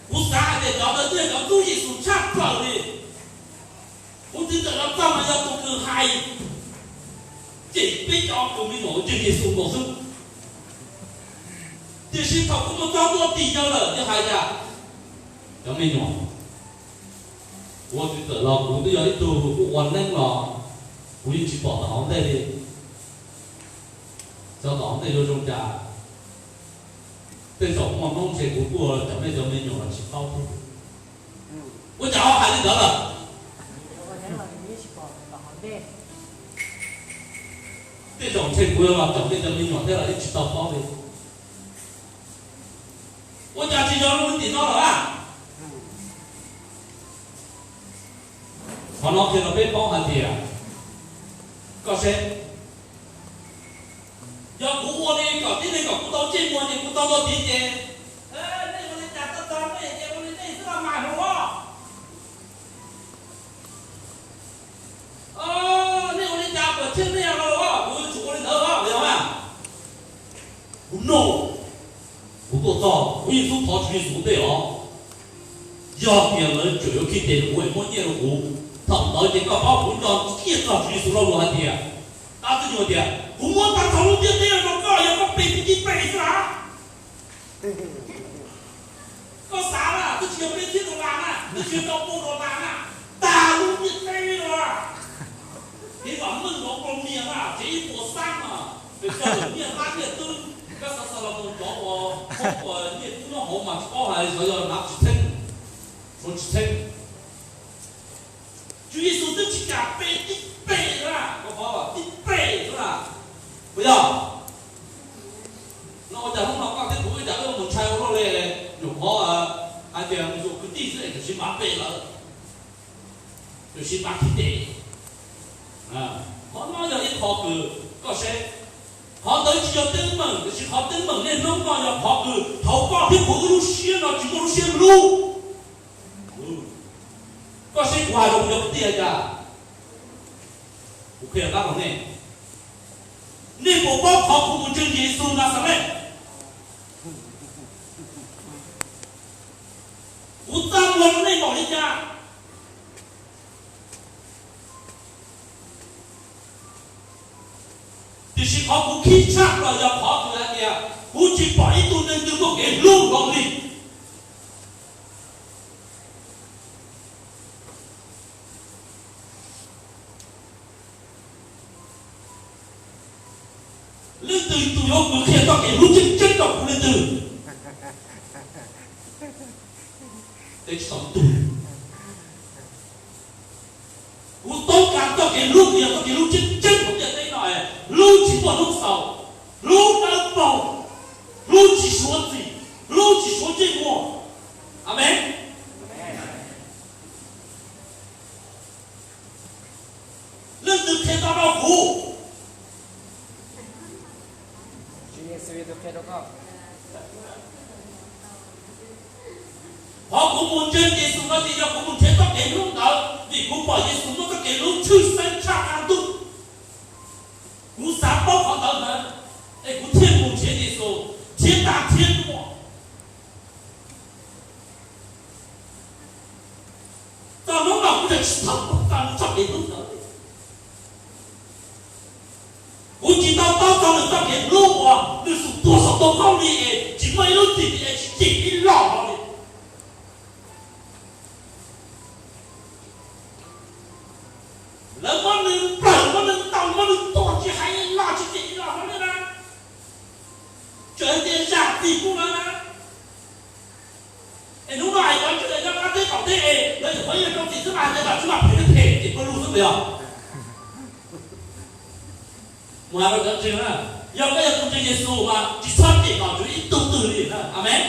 Kuv xav hais tias cov ntawd twb yog cov ntxub Yexus tshaj plaws li. Kuv txiv ntxawm los txog mas yog tus kws hais, ces peb cov kws me nyuam ntseeg Yexus nkaus xwb. Tiam sis thaum kuv mus txog ntua tim yawg lawm yawg hais tias, cov me nyuam, kuv txiv ntxawm los kuv twb yog ib tug kuj ua neeb los kuv yeej tsis pom tom hauv ntej li. Cov tom hauv ntej yuav zoo cas? Tej zaum muaj hnub ntshe kuv tuaj cov nej cov me nyuam los tsis paub thiab. Ua cas ho hais li ntawd lawm? Tej zaum ntshe kuv yuav los cov nej cov me nyuam thiab los yeej tsis tau paub li. Ua cas tsis yog lub tim no lawm a? Qhov no qhia rau peb paub hais tias, koj seb, yog kuv ua li kom tib neeg kom kuv tau ntsej muag ces kuv tau tau tid ces, nej ua li cas tau txog nej ces ua li nej xwb los mas hluas. Nej ua li cas puas tsheej nej los kuv yuav tsum ua li ntawd los yog a? Kuv no, kuv tuaj txog kuv yeej xub thov Tswv Yexus tej os. Yog tias lawv tseem yuav khi tes kuv es muab nyiaj rau kuv, thaum ntawd ces koj paub kuv nco kiag txog Tswv Yexus lo lus hais tias, dab ntxwg nyoog tias kuv muab tag nrho lub ntiaj teb rau koj, yog koj pe kuv tib pe xwb las. Koj xav na, twb tsis yog peb txhiab dollar na, twb tsis yog rau pua dollar na, tag lub ntiaj teb no. Kev vam meej nrov kua mias na, tsev ib puas xab na, pes tsawg nyiaj hlab nyiaj twb, koj xav xav los mus cov uas, uas nyiaj kub nyob hauv mas tsis paub hais li, xyov yog hnav tsis txheeb, suav tsis txheeb. Tswv Yexus twb tsis kam pe tib pe xwb na, koj paub tib pe xwb na, puas yog? No ua cas hnub no koj thiab kuv ua cas wb mus ntshai ua luaj li, nyuam qhuav hais tias mus yuav kwv tij xwb es tam sim mam pe lawm, tam sim mam khi tes. Qhov no yog ib qho kws koj seb, qhov ntawd tsis yog teeb meem, tiam sis qhov teeb meem niaj hnub no yog qhov kws thaum koj thiab kuv wb lub siab no tsis muaj lub siab hlub. Koj seb kuv hais rau kuv cov kwv tij hais cas, kuv qhia qab rau nej. Nej puas paub qhov kuv mus ntseeg Yexus Naxales? Kuv txaj muag rau nej npaum li cas? Tiam sis qhov kuv khib tshaj plaws yog qhov kws hais tias kuv tsis pom ib tug neeg twg muaj kev hlub hlo li. Leej twg tus yuav qhia txoj kev hlub tseeb tseeb rau kuv? Leej twg? Teb tsis tau ib tug. Kuv toob kas txoj kev hlub, yog txoj kev hlub tseeb tseeb hauv ntiaj teb no, hlub tsis muaj hnub xaus, hlub dawb paug, hlub tsis suav txim, hlub tsis suav ntsej muag. Amees. Leej twg qhia tau rau kuv? Qhov kuv mus ntseeg Yexus no ces yog kuv mus nrhiav txoj kev hlub ntawd, vim kuv pom Yexus muaj txoj kev hlub tshwj xeeb tshaj qab ntuj. Kuv xav paub qhov ntawd ntag, es kuv thiaj mus nrhiav Yexus, nrhiav tag nrhiav tuaj. Txog hnub no kuv tseem tsis tau paub txog txoj kev hlub ntawd. Kuv tsis tau paub txog nws txoj kev hlub uas nws xum tuag saum ntoo khaub lig es tsis muaj ib lub txim es tsis cim ib los hlo li. Lawv muab nws nplawm, muab nws ntaus, muab nws tuag tsis hais ib los, tsis cim ib los hlo li na. Tseem tias zam txim pub lawv na. Es hnub no hais cov ntseeg nyob qab teb qaum teb es lawv nyuam qhuav yog rau txim xwb mas hais tias tam sim no phem phem ces pawg lug xwb puas yog? Mus hais rau cov ntseeg na, yog koj yog tus ntseeg Yexus mas tsis txhob cem nom tswv ib tug twg li na. Amees.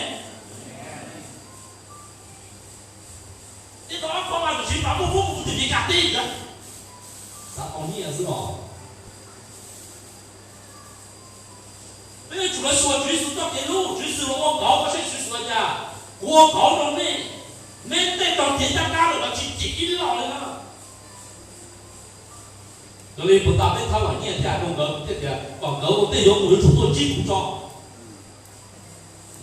Ib tug ob qho mas tam sim no muaj muab mus tim Meskas teb, xav tau nyiaj xwb os. Peb yuav tsum los xyuas Tswv Yexus txoj kev hlub, Tswv Yexus los ua kauv, koj saib Tswv Yexus hais tias, kuv ua kauv rau nej, nej tej tog tiag caj dab lawm los tsis cim ib los li na. Yog li puas tas peb thab lom nyiaj thiab hais rau nkawd thiaj tias kom nkawd ua tej yuav mus yuav tsum tuaj ntsib kuv tso.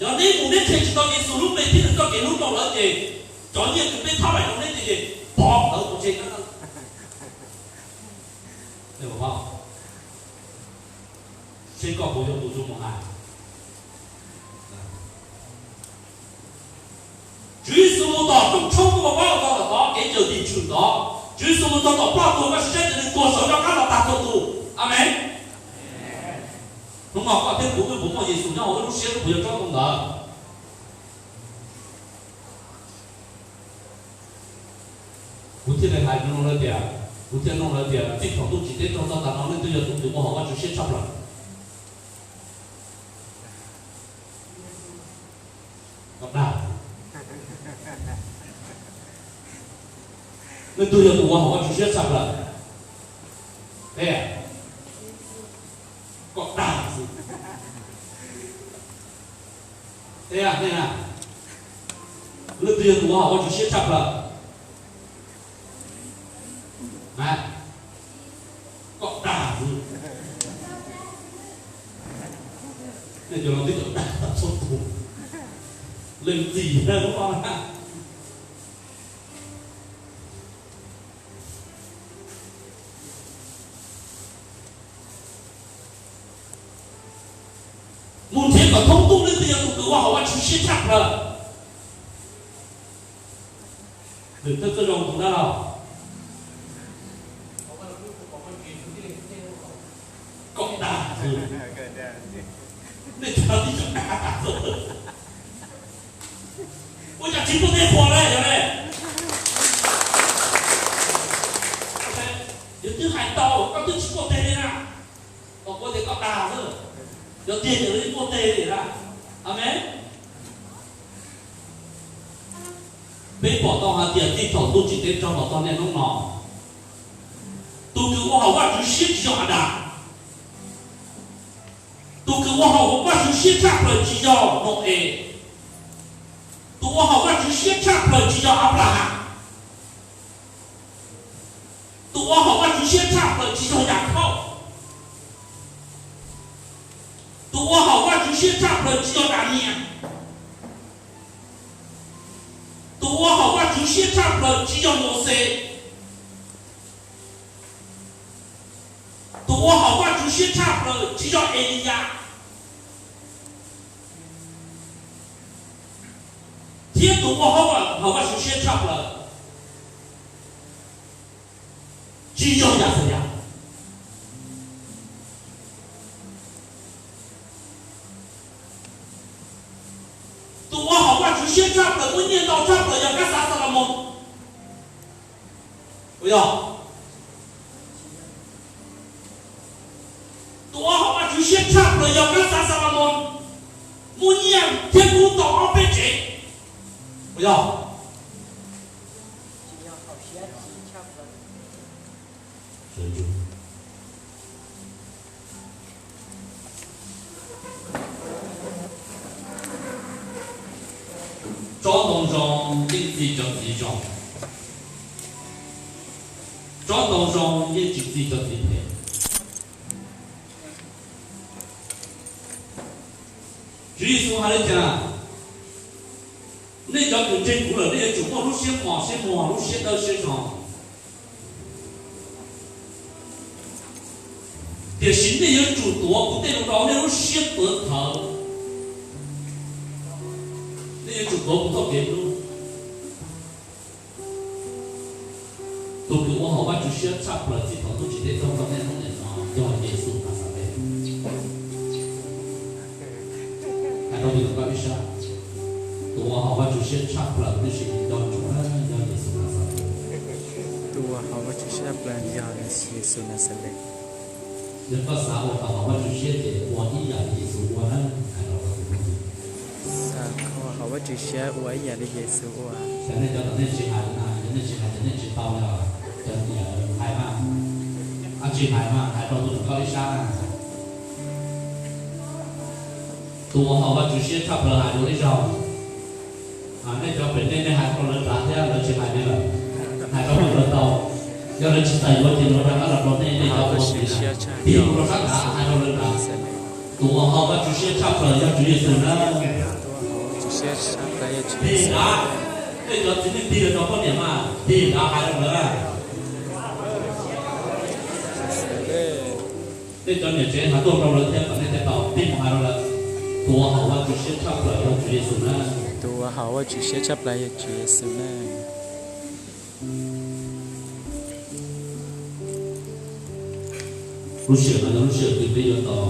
Yog neb mus neb qhia tsis tau Yexus lub npe thiab nws txoj kev hlub rau lawv ces cov nyiaj kws peb thab lom rau neb ces pov ntawd ua tseg. Seb koj puas yuav tus zoo mus hais. Tswv Yexus mus tom rooj tshoob koj puas paub tau tom tod kev cawm dim tshwm ntawd. Tswv Yexus mus txog tom ploj tus koj sim saib ces nws tuag saud nyob qab no tag txhua tus. Amees. Hnub no koj thiab kuv wb puas muaj Yexus nyob hauv wb lub siab, wb puas yog tsob ntoo ntawd? Kuv thiaj li hais rau lawv tias, kuv thiaj nug lawv tias txij thaum ntuj tsim teb raug txog tas no leej twg yog tus kws ua haum Vajtswv siab tshaj plaws? Koj dag. Leej twg yog tus ua haum Vajtswv siab tshaj plaws? Teb, koj dag xwb. Teb, nej, leej twg yog tus ua haum Vajtswv siab tshaj plaws? Koj dag xwb. Nej cov no twb cov dag tag txhua tus. Leej txiv lub no na. Mus nrhiav kom thoob ntuj leej twg yog tus kws ua haum Vajtswv siab tshaj plaws. Nws twb txawj zoo tus dab laug. Koj dag xwb. Nej cov no twb cov dag tag xwb. Ua cas tsis muaj tej qhuas le yog le? Yog twb hais tau koj twb tsis muaj teg li na. Koj kuv tias koj dag xwb. Yog tiag ces muaj teg li na. Amees. Peb pom tau hais tias txij thaum ntuj tsim teb raug los txog niaj hnub no, tus kws ua haum Vajtswv siab tsis yog Adas. Tus kws ua haum Vajtswv siab tshaj plaws tsis yog Nau-es. Tus ua haum Vajtswv siab tshaj plaws tsis yog Anplahas. Tus ua haum Vajtswv siab tshaj plaws tsis yog Yakhauj. siab tshaj plaws tsis yog Daniel. Tus uas haum Vajtswv siab tshaj plaws tsis yog Mauxes. Tus uas haum Vajtswv siab tshaj plaws tsis yog Eliyas. Thiab tus uas haum Vajtswv siab tshaj plaws tsis yog Yaxayas. Tus uas haum Vajtswv siab tshaj plaws muaj nyiaj ntau tshaj plaws yog kab xav Xalamos. Puas yog? Tus uas haum Vajtswv siab tshaj plaws yog kab xav Xalamos, muaj nyiaj thiab kub tau ob peb tsev. Puas yog? Tsob ntoo zoo yeej txi cov txiv zoo. Tsob ntoo zoo yeej tsis txi cov txiv phem. Tswv Yexus hais li cas? Nej cov uas ntseeg kuv lawm nej yuav tsum muaj lub siab mos siab muag, lub siab dawb siab zoo. Tiam sis nej yuav tsum tuav kuv tej lus rau nej lub siab tuav thawv. Nej yuav tsum tuav kuv txoj kev hlub. Tus kws ua haum Vajtswv siab tshaj plaws txij thaum ntuj tsim teb txog rau niaj hnub nim no yog Yexus Naxales. Hais rau tus kws nco ib sab, tus uas haum Vajtswv siab tshaj plaws tib si nco ntsoov na yog Yexus Naxales. Tus uas haum Vajtswv siab tshaj plaws yog Yexus Naxales. Yog koj xav ua tau haum Vajtswv siab ces ua ib yam li Yexus ua na, hais rau tus ntseeg. Xav koj haum Vajtswv siab ua ib yam li Yexus ua. Xav nej cov tom nej tsis hais na, yog nej tsis hais ces nej tsis tau yog cov tias hais mas, ab tsis hais mas hais rau tus kws nco ib sab na. Tus uas haum Vajtswv siab tshaj plaws hais dua ib zaug. Nej cov pem nej, nej hais rau lawv nrad thiab lawv tsis hais nej lawm. Hais rau lawv tau, yog lawv tsis txais yuav ces lawv rov qab los rau nej, nej cov ua tiv na, tig mus rau sab nrad hais rau lawv nrad. Tus uas haum Vajtswv siab tshaj plaws yog Tswv Yexus na. Tig nrad, nej cov txiv neej tig los rau poj niam mas tig nrad hais rau lawv. Nej cov niam tsev hais tuaj rau lawv thiab kom nej thiaj tau tig mus hais rau lawv. Tus uas haum Vajtswv siab tshaj plaws yog Tswv Yexus na. Tus uas haum Vajtswv siab tshaj plaws yog Tswv Yexus na. Lub sij hawm no yog lub sij hawm kws peb yuav tau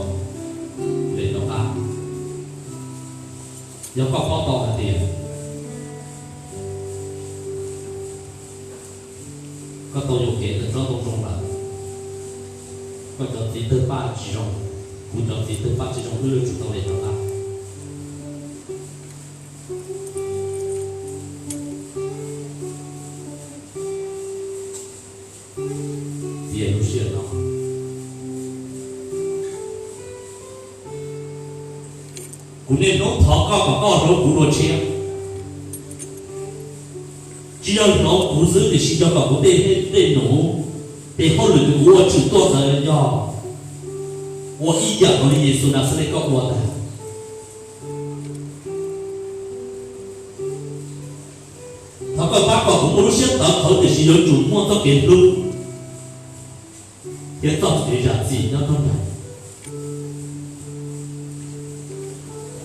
nres rov qab. Yog koj paub tau hais tias koj tau yuam kev ntawm tsob ntoo zoo lawm, koj cov txiv tawg paj tsis zoo, kuv cov txiv tawg paj tsis zoo, wb yuav tsum tau nres rov qab. Txiav lub sij hawm no, kuv niaj hnub thov koj kom koj hlub kuv dua tshiab. Tsis yog hlub kuv xwb tiam sis yog kom kuv tej, tej num, tej hauj lwm kuv ua tshwm tuaj ntawd yog ua ib yam nkaus li Yexus Naxales koj ua ntag. Thov koj pab kom kuv muaj lub siab tawv qhawv tiam sis yuav tsum muaj txoj kev hlub thiab txoj kev zam txim nyob nruab nrag.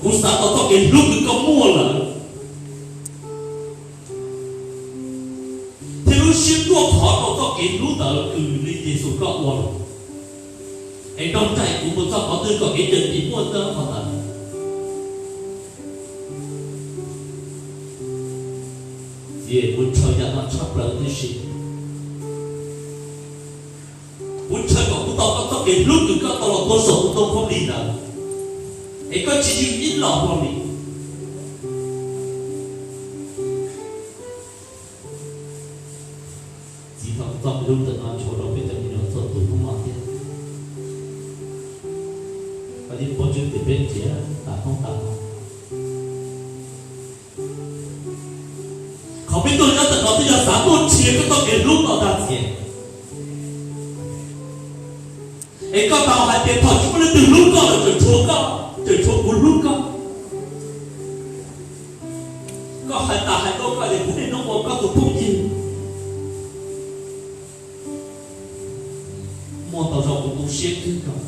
Kuv xav tau txoj kev hlub kws koj muaj lawm thiab lub siab tuaj thov tau txoj kev hlub ntawd kws li Yexus koj ua lawm, es nrog nraim kuv mus txog qhov twg kom kev cawm dim muaj txog qhov ntawd. Txiv, kuv ntshaw yam no tshaj plaws tib si. Kuv ntshaw kom kuv tau koj txoj kev hlub kws koj tau los tuav saum tus ntoo khaub lig ntawd, es koj tsis yws ib los hlo li. Txiv, thov koj txoj kev hlub ntawm no tshuav rau peb cov me nyuam txhua tus hnub no thiab. Koj yeej paub tseeb tias peb nrhiav tas hnub tas hmo. Qhov peb tuaj nyob ntawm no twb yog xav tuaj nrhiav koj txoj kev hlub no ntag Txiv. Es koj tau hais tias thaum tsis muaj leej twg hlub koj lawm tseem tshuav koj. tseem tshuav kuv hlub koj. Koj hais tas hais no koj tias kuv niaj hnub ua koj tus phooj ywg. Muaj ntau zaus kuv tu siab kawg nkaus.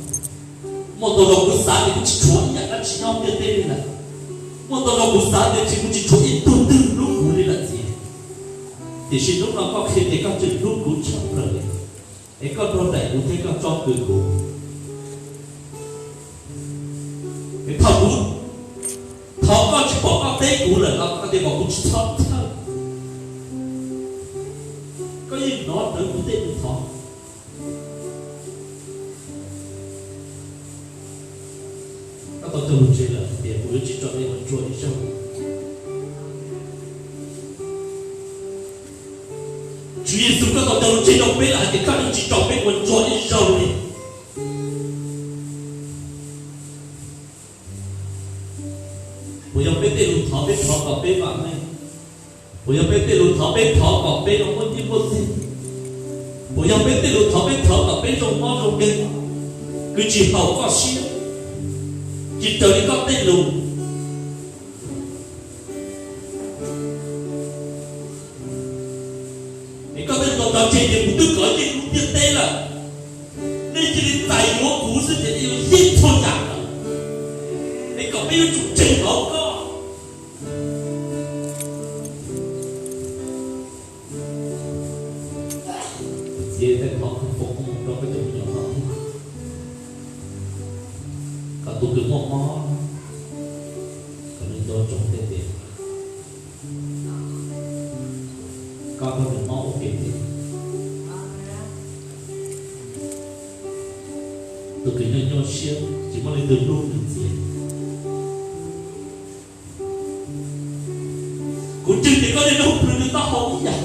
Muaj ntau zaus kuv xav tias kuv tsis tshuav ib yam dab tsi nyob ntiaj teb li lawm. Muaj ntau zaus kuv xav tias tsis, kuv tsis tshuav ib tug twg hlub kuv li lawm txiv. Tiam sis hnub no koj qhia tias koj tseem hlub kuv tshaj plaws li, es koj nrog nraim kuv thiab koj tso kwv kuv. Es thaum kuv thov koj tsis pom koj teb kuv lawm los koj tias kom kuv tsis txhob thawj. Koj yeej hnov rawv kuv tej lus thov. Koj tau cog lus tseg lawm hais tias kuv yuav tsis tso nej ua ntsuag ib zaug. Tswv Yexus, koj tau cog lus tseg rau peb lawm hais tias koj yuav tsis tso peb ua ntsuag ib zaug li. Puas yog peb tej lus thov peb thov kom peb vam meej? Puas yog peb tej lus thov peb thov kom peb los muaj nyiaj muaj txiag? Puas yog peb tej lus thov peb thov kom peb zoo mob zoo nkeeg, kuv tsis haum koj siab, tsis raws li koj tej lus? Es koj twb tau cog tseg tias kuv twb kov yeej lub ntiaj teb lawm, nej cia li txais yuav kuv xwb ces nej yuav yeej txhua yam lawm. Es kom peb yuav tsum tseg hauv koj. Txiv, thov koj foom koob hmoov rau koj cov me nyuam no thiab, kom tus kws muaj mob, kom nws nco ntsoov tias koj nrog nws mob ua ke thiab. Tus kws nyuaj nyuaj siab tsis muaj leej twg hlub nws txiv. Kuv ntseeg tias koj niaj hnub plhws nws taub hau ib yam.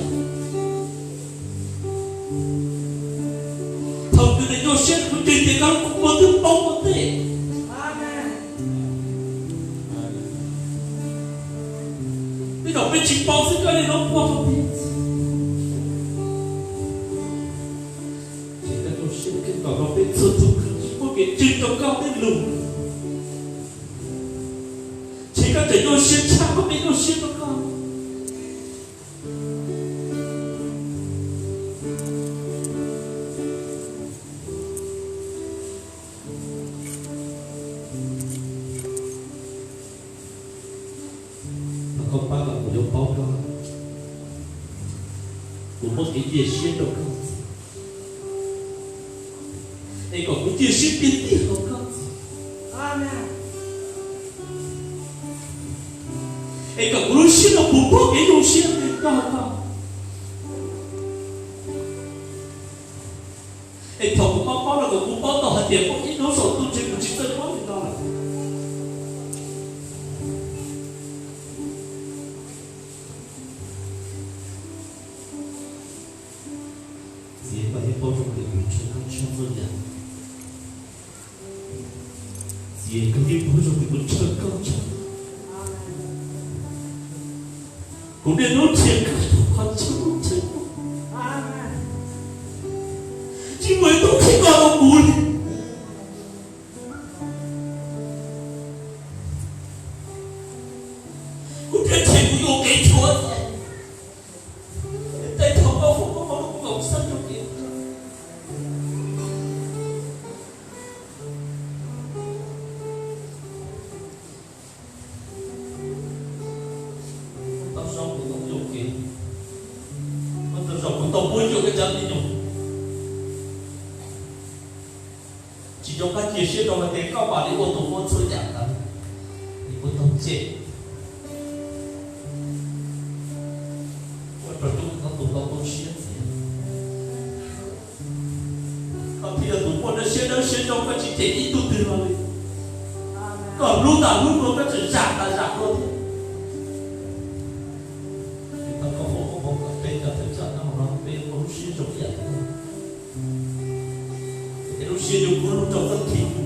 Thaum kws nws nyuaj siab kuv ntseeg tias koj lub kua muag twb poob ua ntej. Tej zaum peb tsis paub xwb koj niaj hnub puag rau peb. Ces koj nyuaj siab kawg nkaus rau peb txhua tus kws tsis muaj kev ntseeg rau koj tej lus. Ces koj tseem nyuaj siab tshaj qhov peb nyuaj siab rau koj. Thov koj pab kom kuv yuav paub koj, kuv muaj kev cia siab rau koj, es kom kuv cia siab tiag tiag rau koj, es kom kuv lub siab no puv puag kev zoo siab rau koj. Es thaum kuv mob mob no kom kuv paub tau hais tias muaj ib hnub saum ntuj ntshe kuv tsis txawj mob li no lawm. Txiv, koj yeej paub zoo li kuv ntshaw koj tshaj txhua yam. Txiv, koj yeej paub zoo li kuv ntshaw koj tshaj. Kuv niaj hnub nrhiav koj tau qhov chaw, tsis muaj ib tug qhia koj rau kuv li. Kuv thiaj nrhiav kuv yuam kev tshuav thiab. Tej thaum koj foom koob hmoov rau kuv kom kuv xeeb tau kev. Muaj ntau zaus kuv tau yuam kev, muaj ntau zaus kuv tau muab yuam koj cov me nyuam. Tsis nco qab cia siab rau hais tias koj mam li ua tus muaj txhua yam ntawd, es kuv tau cem, ua rau kuv tau tu siab txiv. Koj thiaj yog tus muaj siab dawb siab zoo, koj tsis cem ib tug twg los li. Koj hlub tas hlub luag, koj tseem zam tas zam luag thiab. Thov koj foom koob hmoov kom peb cov thawj tsam no los peb muaj lub siab zoo ib yam thiab, es lub siab yuav kub hlub rau koj thiab.